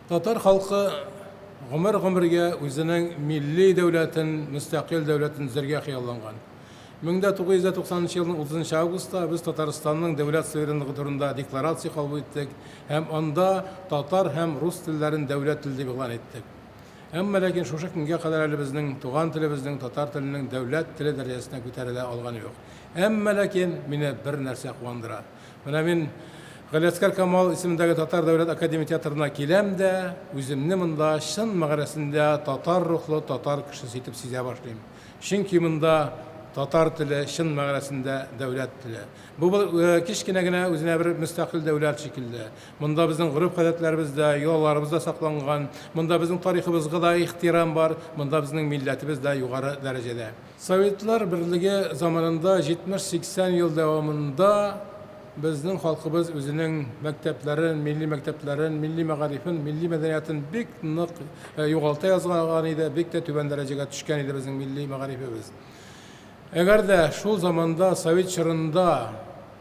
Татар халкы гомер-гомергә үзенең милли дәүләтен, мөстәкыйль дәүләтен төзергә хыялланган. 1990 нчы елның 30 нчы августта без Татарстанның дәүләт суверенлыгы турында декларация кабул иттек һәм анда татар һәм рус телләрен дәүләт теле дип игълан иттек. Әмма ләкин шушы көнгә кадәр әле безнең туган телебезнең, татар теленең дәүләт теле дәрәҗәсенә күтәрелә алганы юк. Әмма ләкин мине бер нәрсә куандыра. Менә мин Галиәсгар Камал исемендәге Татар дәүләт академия театрына киләм дә, үземне монда чын мәгънәсендә татар рухлы татар кешесе итеп сизә башлыйм. Чөнки монда татар теле чын мәгънәсендә дәүләт теле. Бу кечкенә генә үзенә бер мөстәкыйль дәүләт шикелле. Монда безнең гореф-гадәтләребез дә, йолаларыбыз да сакланган, монда безнең тарихыбызга да ихтирам бар, монда безнең милләтебез дә югары дәрәҗәдә. Советлар Берлеге заманында 70-80 ел дәвамында безнең халкыбыз үзенең мәктәпләрен, милли мәктәпләрен, милли мәгарифен, милли мәдәниятен бик нык югалта язган иде, бик тә түбән дәрәҗәгә төшкән иде безнең милли мәгарифебез. Әгәр дә шул заманда, совет чорында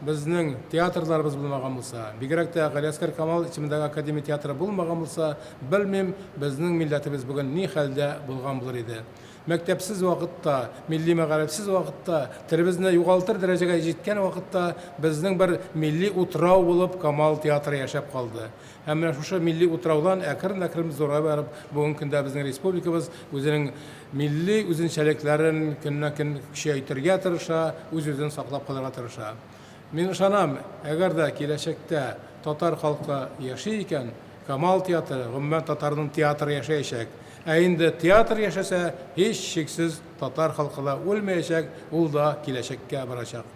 безнең театрларыбыз булмаган булса, бигрәк тә Галиәсгар Камал исемендәге академия театры булмаган булса, белмим, безнең милләтебез бүген ни хәлдә булган булыр иде. Мәктәпсез вакытта, милли мәгарифсез вакытта, телебезне югалтыр дәрәҗәгә җиткән вакытта безнең бер милли утрау булып Камал театры яшәп калды. Һәм менә шушы милли утраудан әкрен-әкрен зурая барып, бүгенге көндә безнең республикабыз үзенең милли үзенчәлекләрен көннән-көн көчәйтергә тырыша, үз-үзен саклап калырга тырыша. Мин ышанам, әгәр дә киләчәктә татар халкы яши икән, Камал театры, гомумән татарның театры яшәячәк. Ә инде театр яшәсә, һичшиксез татар халкы да үлмәячәк, ул да киләчәккә барачак.